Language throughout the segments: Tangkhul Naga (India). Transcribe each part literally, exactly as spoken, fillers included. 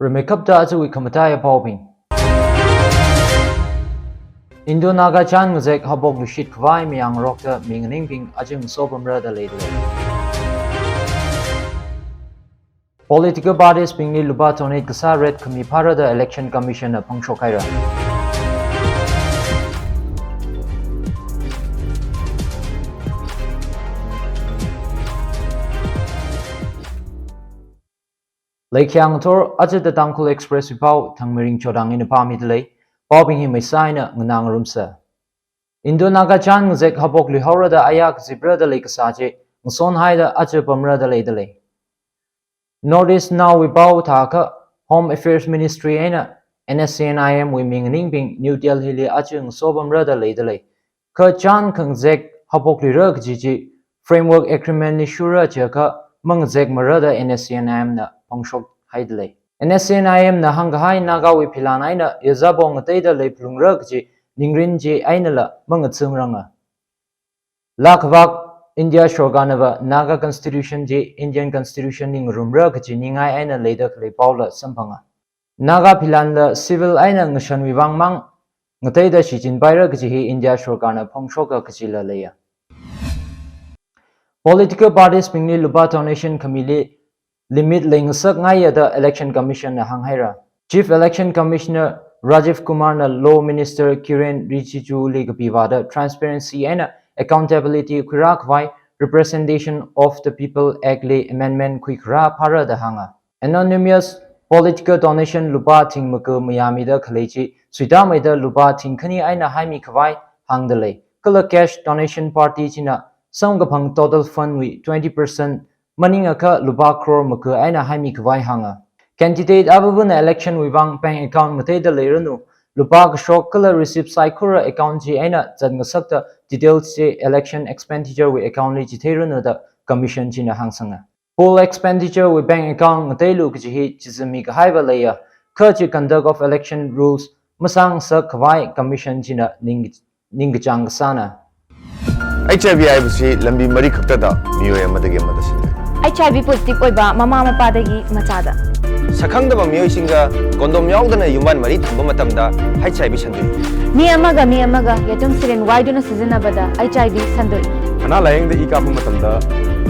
Rimeikapta ajawui khamataiya paobing. Indo-Naga chān ngazek haophok luishit khavai mayāngarokta mi nganingbing aja ngasopamra da leidalei. Political parties bingli lupā donate kasā rate khami phāra da Election Commission na phongshok haira. Leikhyang thor aja The Tangkhul Express wui pao Thangmirin Chodang eina pāmidalei. Paobing hi maisā eina nganā ngarumsa. Indo-Naga chān ngazek haophok luihaora da aya kazipra da leikasā chi ngasonhaida aja pamra da leidalei. North East Now wui pao thākha Home Affairs Ministry eina N S C N I M wui mi nganingbing New Delhi li aja ngasopamra da leidalei. Kha chān ngazek haophok luira kaji chi Framework Agreement li shura chiakha mangazekmara da N S C N I M na phongshok haidalei. N S C N I M na hāngkahai Nagawui philan eina yazāpong ngateida leiphalungra kaji ningrin chi einala mangathangranga. Lākhavak India sorkarnava Naga Constitution chi Indian Constitution li ngarumra kaji ningai eina leida khalei paola samphanga. Naga philanla civil eina ngashanwui vang mang ngateida shichinpaira kaji hi India sorkarna phongshoka kajila leiya. Political parties bingli lupā donation khamili limit leingasakngaiya da Election Commission na hānghaira. Chief Election Commissioner Rajiv Kumar na Law Minister Kiren Rijiju li kapivāda transparency eina accountability khuirā khavai Representation of the People Act li amendment khuikharā phāra da hānga. Anonymous political donation lupā thing maka mayāmida khalei chi suitāmeida lupā thing khani eina haimi khavai hāngdalei. Kala cash donation party china samkaphang total fund wui twenty percent maningakha lupā crore maka eina haimi khavai hānga. Candidate avavana election wui vang bank account ngateida leiranu, lupā kashok kala receipt saikora account chi eina zatngasakta details chi election expenditure wui account li chitheiranu da Commission china hāngsanga. Poll expenditure wui bank account ngateilu kaji hi chizami kahaiva leiya, kha chi conduct of election rules masāngasak khavai Commission china ning, ningkachāng kasāna. H I V ꯍꯥꯏꯕꯁꯤ ꯂꯝꯕꯤ ꯃꯔꯤ ꯈꯛꯇꯗ ꯃꯤꯑꯣꯏ ꯑꯃꯗꯒꯤ ꯑꯃꯗ ꯁꯟꯗꯣꯛꯏ꯫ H I V positive ꯑꯣꯏꯕ ꯃꯃꯥ ꯃꯄꯥꯗꯒꯤ ꯃꯆꯥꯗ꯫ ꯁꯛꯈꯪꯗꯕ ꯃꯤꯑꯣꯏꯁꯤꯡꯒ condom ꯌꯥꯎꯗꯅ ꯌꯨꯝꯕꯥꯟ ꯃꯔꯤ ꯊꯝꯕ ꯃꯇꯝꯗ H I V ꯁꯟꯗꯣꯛꯏ꯫ ꯃꯤ ꯑꯃꯒ ꯃꯤ ꯑꯃꯒ ꯌꯦꯇꯨꯝ syringe ꯋꯥꯏꯗꯨꯅ ꯁꯤꯖꯤꯟꯅꯕꯗ H I V ꯁꯟꯗꯣꯛꯏ꯫ ꯑꯅꯥ ꯂꯥꯌꯦꯡꯗ ꯏ ꯀꯥꯞꯄ ꯃꯇꯝꯗ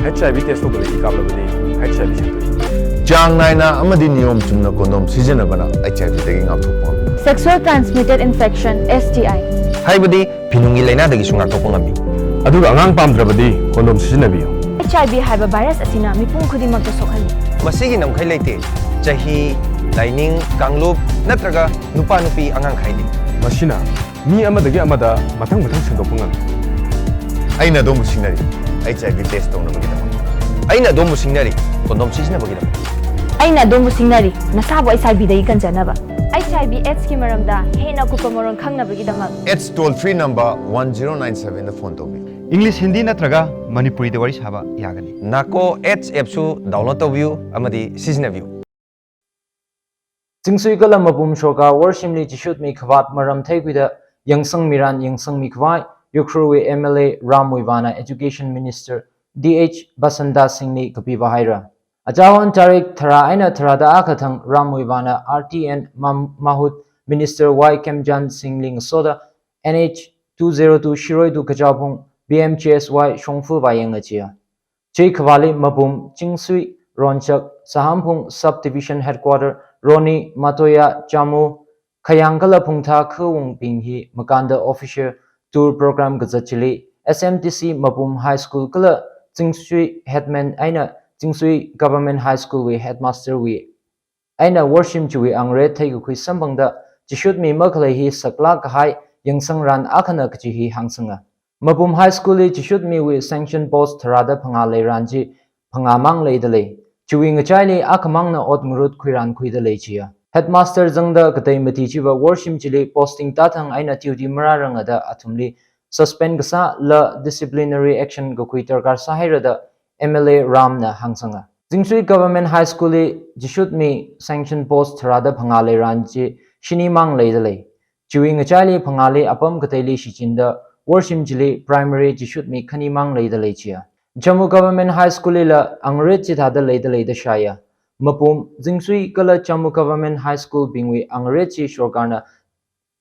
H I V test ꯇꯧꯗꯅ ꯏ ꯀꯥꯞꯂꯕꯗꯤ H I V ꯁꯟꯗꯣꯛꯏ꯫ ꯆꯥꯡ ꯅꯥꯏꯅ ꯑꯃꯗꯤ ꯅꯤꯌꯣꯝ ꯆꯨꯝꯅ condom ꯁꯤꯖꯤꯟꯅꯕꯅ H I V ꯗꯒꯤ ꯉꯥꯛꯊꯣꯛꯄ ꯉꯝꯃꯤ꯫ Sexual transmitted infection, S T I꯫ ꯍꯥꯏꯕꯗꯤ ꯐꯤꯅꯨꯡꯒꯤ ꯂꯥꯏꯅꯥꯗꯒꯤꯁꯨ ꯉꯥꯛꯊꯣꯛꯄ ꯉꯝꯃꯤ꯫ ꯑꯗꯨꯒ ꯑꯉꯥꯡ ꯄꯥꯝꯗ꯭ꯔꯕꯗꯤ condom ꯁꯤꯖꯤꯟꯅꯕꯤꯌꯨ꯫ H I V ꯍꯥꯏꯕ virus ꯑꯁꯤꯅ ꯃꯤꯄꯨꯝ ꯈꯨꯗꯤꯡꯃꯛꯇ ꯁꯣꯛꯍꯜꯂꯤ꯫ ꯃꯁꯤꯒꯤ ꯉꯝꯈꯩ ꯂꯩꯇꯦ꯫ ꯆꯍꯤ, ꯂꯥꯏꯅꯤꯡ, ꯀꯥꯡꯂꯨꯞ ꯅꯠꯇ꯭ꯔꯒ ꯅꯨꯄꯥ ꯅꯨꯄꯤ ꯑꯉꯥꯡ ꯈꯥꯏꯗꯦ꯫ ꯃꯁꯤꯅ ꯃꯤ ꯑꯃꯗꯒꯤ ꯑꯃꯗ ꯃꯊꯪ ꯃꯊꯪ ꯁꯟꯗꯣꯛꯄ ꯉꯝꯃꯤ꯫ ꯑꯩꯅ ꯑꯗꯣꯝꯕꯨ ꯁꯤꯡꯅꯔꯤ, H I V test ꯇꯧꯅꯕꯒꯤꯗꯃꯛ꯫ ꯑꯩꯅ ꯑꯗꯣꯝꯕꯨ ꯁꯤꯡꯅꯔꯤ, condom ꯁꯤꯖꯤꯟꯅꯕꯒꯤꯗꯃꯛ꯫ ꯑꯩꯅ ꯑꯗꯣꯝꯕꯨ ꯁꯤꯡꯅꯔꯤ, ꯅꯁꯥꯕꯨ H I V ꯗꯒꯤ ꯀꯟꯖꯅꯕ꯫ H I V AIDS ꯀꯤ ꯃꯔꯝꯗ ꯍꯦꯟꯅ ꯑꯀꯨꯞꯄ ꯃꯔꯣꯜ ꯈꯪꯅꯕꯒꯤꯗꯃꯛ AIDS toll free number one zero nine seven ꯗ phone ꯇꯧꯕꯤꯌꯨ꯫ English, Hindi ꯅꯠꯇ꯭ꯔꯒ ꯃꯅꯤꯄꯨꯔꯤꯗ ꯋꯥꯔꯤ ꯁꯥꯕ ꯌꯥꯒꯅꯤ꯫ NACO AIDS app ꯁꯨ download ꯇꯧꯕꯤꯌꯨ ꯑꯃꯗꯤ ꯁꯤꯖꯤꯟꯅꯕꯤꯌꯨ꯫ Chingsui kala Mapum sorkar worshimli chishutmi khavāt maram theikhuida yangsangmiran yangsangmi khavai Ukhrulwui M L A Ram Muivahna Education Minister D H Basanta Singh li kapiva haira. Achāhon tarik tharā eina tharāda akha thang Ram Muivahna Arti and Mam-, Mahut Minister Y Khemchand Singh li ngasoda N H two zero two Shirui to Kachaophung P M G S Y shongfa vāyanga chiya. Chi khavāli Mapum, Chingsui, Ronchak, Sahamphung Sub Division Headquarter, Roni, Matoya, Chamu, Khayang kala Phungtha khawungbing hi makānda official tour program kazat chili S M T C Mapum High School kala Chingsui Headman eina Chingsui Government High School wui Headmaster wui eina worshim chiwui angret theikakhui samphangda chishutmi makhalei hi saklāk kahai yangsangran akhana kaji hi hāngsanga. Mapum High School li chishutmiwui sanction post tharāda phangā leiran chi phangā mang leidalei. Chiwui ngachaili akhamangna ot ngarut khuiran khuidalei chiya. Headmaster zangda katei mati chiva worshim chili posting tāthang eina duty marāranga da athumli suspend kasā kala disciplinary action kakhui darkar sāhaira da M L A Ram na hāngsanga. Chingsui Government High School li chishutmi sanction post tharāda phangā leiran chi shini mang leidalei. Chiwui ngachaili phangāli apam kateili shichinda worshim chili primary chishutmi khani mang leidalei chiya. Chamu Government High School lila angret chithāda leidalei da shāya. Mapum, Zingsui kala Chamu Government High School bingwui angare chi sorkarna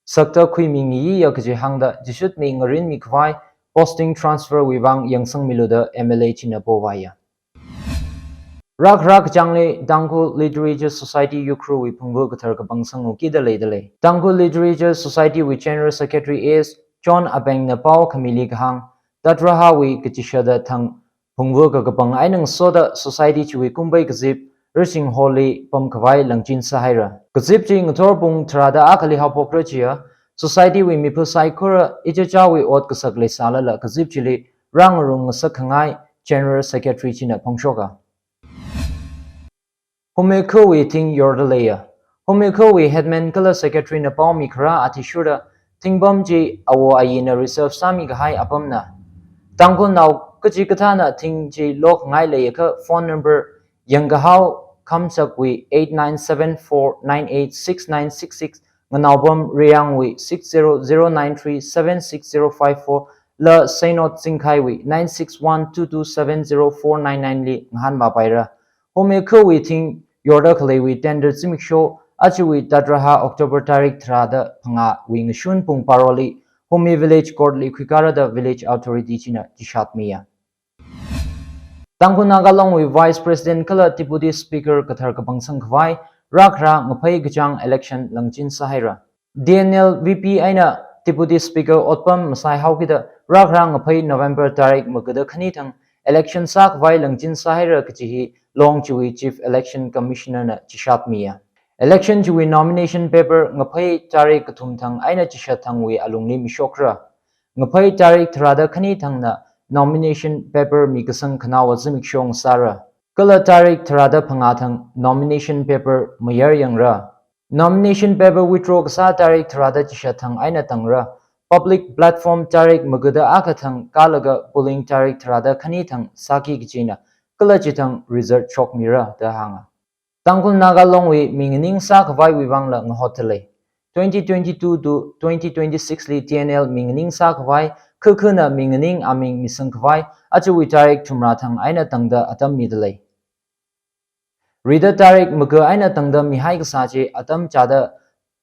sakta khuimingayiya kaji hāngda chishutmi ngarinmi khavai posting transfer wui vang yangsangmilu da M L A china povāya. Rākhara kachāngli Tangkhul Literature Society Ukhrul wui phungva kathar kapangsang ngukida leidalei. Tangkhul Literature Society wui General Secretary A S John Abeng na pao khamili kahāng, tatrahāwui kachishada thang phungva kakapang eina ngasoda society chiwui kumbai kazip Rishing Hall li pamkhavai langchin sāhaira. Kazip chi ngathor pung tharāda akhali haophokra chiya, society wui mipha saikora ichichāwui ot kasak leisālala kazip chili rāngarung ngasak khangai General Secretary china phongshoka. Humekhuwui thing yorda leiya. Humekhuwui headman kala secretary na pao mikharā athishurda thingpam chi awo ayina reserve sāmi kahai apamna. Tangkhulnao kachikathāna thing chi lokhangai leiakha phone number Yangkahao Khamsakwui eight nine seven four nine eight six nine six six, Nganaopam Reangwui six zero zero nine three seven six zero five four, la Seinot Zingkhaiwui nine six one two two seven zero four nine nine li ngahānvāpaira. Humekhuwui thing yorda khaleiwui tender zimiksho ajawui tatrahā October tarik tharāda phangāwui ngashun pung paroli Humi Village Court li khuikāra da Village Authority china chishatmiya. Tangkhul Naga Longwui Vice President kala Deputy Speaker kathar kapangsang khavai rākhara ngaphei kachāng election langchin sāhaira. T N L V P eina Deputy Speaker otpam masai haokida rākhara ngaphei November tarik magada khani thang election sākhavai langchin sāhaira kaji hi Long chiwui Chief Election Commissioner na chishatmiya. Election chiwui nomination paper ngaphei tarik kathum thang eina chishat thangwui alungli mishokra. Ngaphei tarik tharāda khani thangna nomination paper mikasang khanaowa zimiksho ngasāra. Kala tarik tharāda phangā thang nomination paper mayar yangra. Nomination paper withdraw kasā tarik tharāda chishat thang eina tangra. Public platform tarik magada akha thang kālaga polling tarik tharāda khani thang sāki kajina kala chithang result shokmira da hānga. Tangkhul Naga Longwui minganing sākhavaiwui vangla ngahottalei. Twenty twenty-two to twenty twenty-six li T N L minganing sākhavai, khakhana minganing aming misangkhavai, ajawui tarik thumrā thang eina tangda atam midalei. Rida tarik maga eina tangda mihai kasā chi atam chāda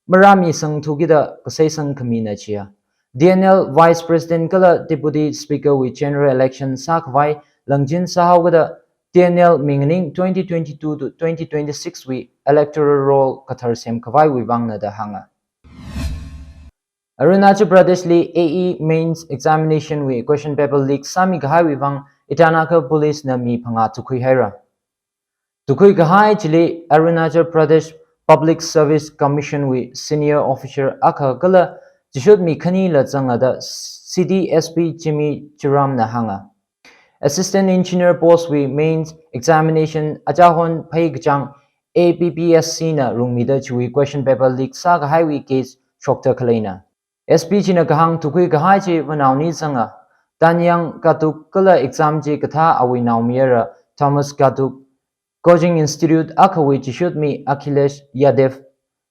marāmisang thukida kaseisang khamina chiya. T N L Vice President kala Deputy Speaker wui General Election sākhavai langchin sāhaokida T N L minganing twenty twenty-two to twenty twenty-six wui electoral roll kathar semkhavaiwui vangna da hānga. Arunachal Pradesh li A E Mains Examination wui question paper leak sāmi kahaiwui vang Itanagar Police na mi phangā tukhuihaira. Tukhui kahai chili Arunachal Pradesh Public Service Commission wui senior officer akha kala chishut mi khanila zanga da City S P Jimmy Chiram na hānga. Assistant Engineer post wui mains examination achahon phei kachāng A P P S C na rungmida chiwui question paper leak sākahaiwui case shokta khaleina. S P china kahāng tukhui kahai chi vanaoni zanga, Tanyang Katuk kala exam chi kathā awui naomayara Thomas Katuk, coaching institute akhawui chishut mi Akhilesh Yadav,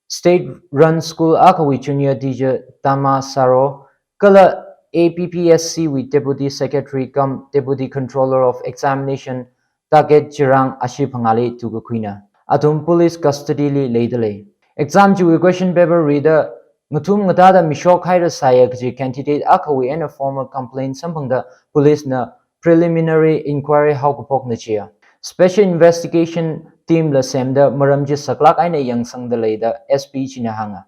state run school akhawui junior teacher Tama Saro, kala A P P S C wui Deputy Secretary cum Deputy Controller of Examination Taket Chirang ashi phangāli tukakhuina. Athum police custody li leidalei. Exam chiwui question paper rida ngathum ngatāda mishok haira sāya kaji candidate akhawui eina formal complaint samphangda police na preliminary inquiry haokaphokna chiya. Special investigation team la semda maram chi saklāk eina yangsangdalei da S P china hānga.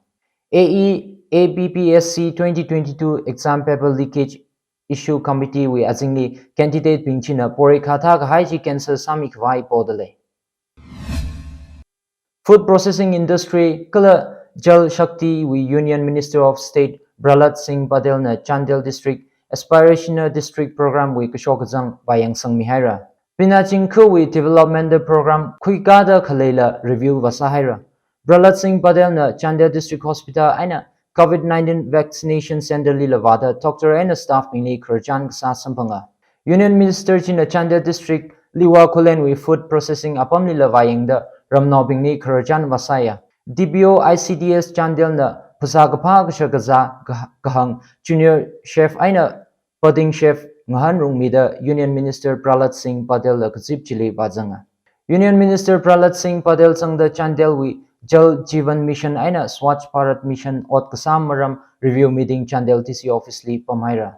A E A P P S C twenty twenty-two exam paper leakage issue committee wui azingli candidate bing china porikha thākahai chi cancel sāmi khavai podalei. Food processing industry kala Jal Shakti wui Union Minister of State Prahlad Singh Patel na Chandel District Aspirational District Program wui kashok kazang vāyangsangmi haira. Pinaching khawui developmental program khuikāda khaleila review vāsā haira. Prahlad Singh Patel na Chandel District Hospital eina COVID nineteen vaccination center lila vāda doctor eina staff bingli khararchan kasā samphanga. Union Minister china Chandel District Liwa Khullen wui food processing apamlila vāyangda ramnaobingli khararchan vāsāya. D P O I C D S Chandel na phasā kaphā kashak kazā kah-, kahāng junior chef eina budding chef ngahānrungmida Union Minister Prahlad Singh Patel la kazip chili vāzanga. Union Minister Prahlad Singh Patel zangda Chandelwui Jal Jeevan Mission eina Swachh Bharat Mission ot kasam maram review meeting Chandel D C office li pamhaira.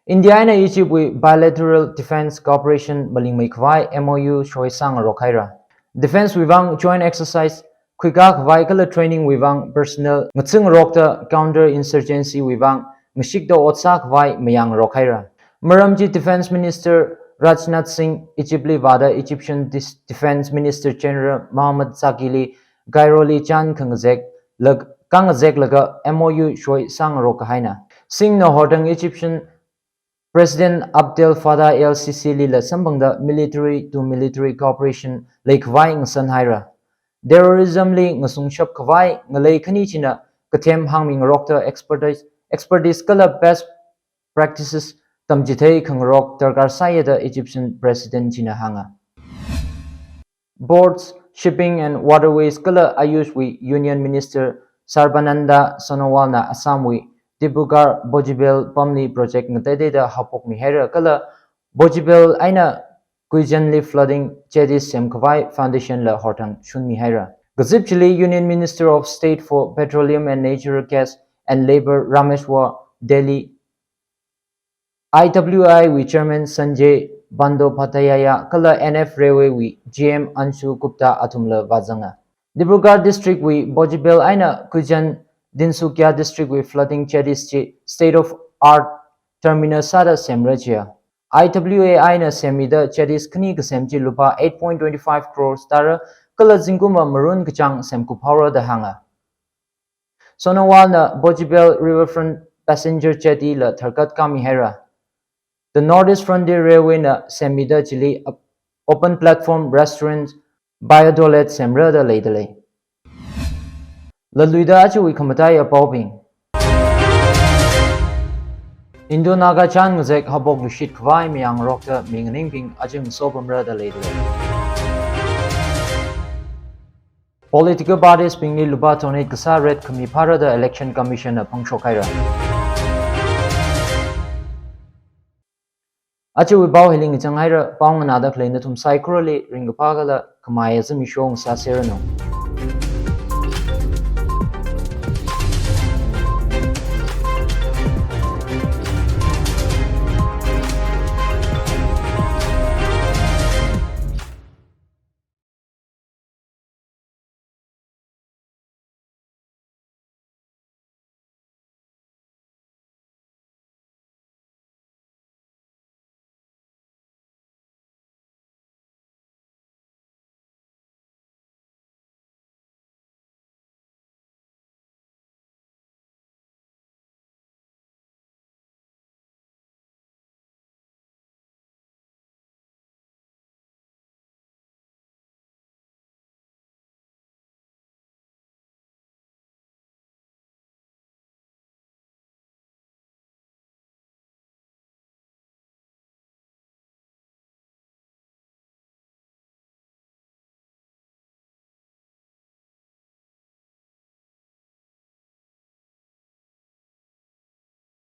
India eina Egypt wui bilateral defense cooperation malingmei khavai M O U shoi sāngarok haira. Defense wui vang joint exercise khuikā khavai kala training wui vang personnel ngathāngarokta counter insurgency wui vang ngashikta ot sā khavai mayāngarok haira. Maram chi Defense Minister Rajnath Singh Egypt li vāda Egyptian Dis-, Defense Minister General Mohammad Shakir li Cairo li chān khangazek lag-, khangazeklaga M O U shoi sāngarok kahaina. Singh na horthang Egyptian President Abdel Fattah el Sisi lila samphangda military to military cooperation leikhavai ngasan haira. Terrorism li ngasungshap khavai ngalei khani china kathem hāngmingarokta expertise, expertise kala best practices tamchithei khangarok darkar sāya da Egyptian President china hānga. Ports, Shipping and Waterways kala Ayush wui Union Minister Sarbananda Sonowal na Assam wui Dibrugarh Bojibel pamli project ngateiteida haophokmi haira kala Bojibel eina Guijan li floating jetty semkhavai foundation la horthang shunmi haira. Kazip chili Union Minister of State for Petroleum and Natural Gas and Labour Rameshwar Teli, I W A I wui Chairman Sanjay Bandyopadhyaya kala N F Railway wui G M Anshu Gupta athumla vāzanga. Dibrugarh District wui Bojibel eina Guijan Tinsukia District wui floating jetties chi state of art terminal sāda semra jiya. I W A I na semmida jetties khani kasem chi lupā eight point twenty five crores tāra kala zingkumva marun kachāng semkup haora da hānga. Sonowal na Bojibel Riverfront Passenger Jetty la tharkat kami haira. The Northeast Frontier Railway na semmida chili op-, open platform restaurant, biotoilet semra da leidalei. Laluida achuwui khamataiya paobing. Indo-Naga chān ngazek haophok lushit khavai mayāngarokta mi nganingbing aja ngasopamra da leidalei. Political parties bingli lupā donate kasā rate khami phāra da Election Commission na phangshok haira. Achuwui pao hili ngachang haira, pao nganāda khalei nathum saikorali ringkaphā kala khamayā zimiksho ngasāseranu.